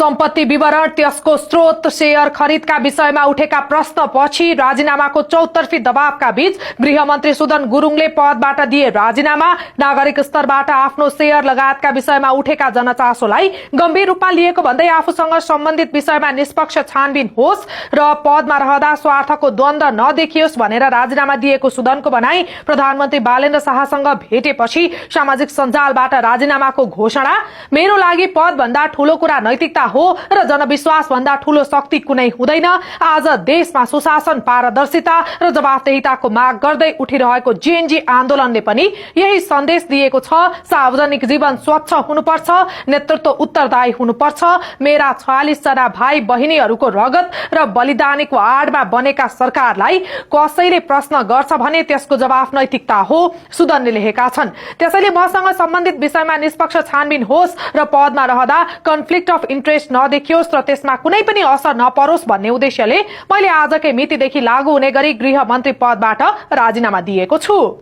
सम्पत्ति विवरण, त्यसको स्रोत, शेयर खरिदका विषयमा उठेका प्रश्नपछि राजीनामाको चौतर्फी दबावका बीच गृहमन्त्री सुदन गुरुङले पदबाट दिए राजीनामा। नागरिक स्तरबाट आफ्नो शेयर लगायतका विषयमा उठेका जनचासोलाई गम्भीर रूपमा लिएको भन्दै आफूसँग सम्बन्धित विषयमा निष्पक्ष छानबिन होस् र पदमा रहँदा स्वार्थको द्वन्द्व नदेखियोस् भनेर राजीनामा दिएको सुदनको भनाई। प्रधानमन्त्री बालेन्द्र शाहसँग भेटेपछि सामाजिक सञ्जालबाट राजीनामाको घोषणा। मेरो लागि पद भन्दा ठूलो कुरा नैतिकता हो र जनविश्वास भन्दा ठूलो शक्ति कुनै हुँदैन। आज देशमा सुशासन, पारदर्शिता र जवाफदेहिताको माग गर्दै उठिरहेको जेएनजी आन्दोलनले पनि यही सन्देश दिएको छ। सार्वजनिक जीवन स्वच्छ हुनुपर्छ, नेतृत्व उत्तरदायी हुनुपर्छ। मेरा 46 जना भाइ बहिनीहरूको रगत र बलिदानीको आडमा बनेका सरकारलाई कसैले प्रश्न गर्छ भने त्यसको जवाफ नैतिकता हो, सुदनले लेखेका छन्। त्यसैले मसँग सम्बन्धित विषयमा निष्पक्ष छानबिन होस् र पदमा रहँदा कन्फ्लिक्ट अफ इन्ट्रेस्ट नदेखियोस् र त्यसमा कुनै पनि असर नपरोस् भन्ने उद्देश्यले मैले आजकै मितिदेखि लागू हुने गरी गृहमन्त्री पदबाट राजीनामा दिएको छु।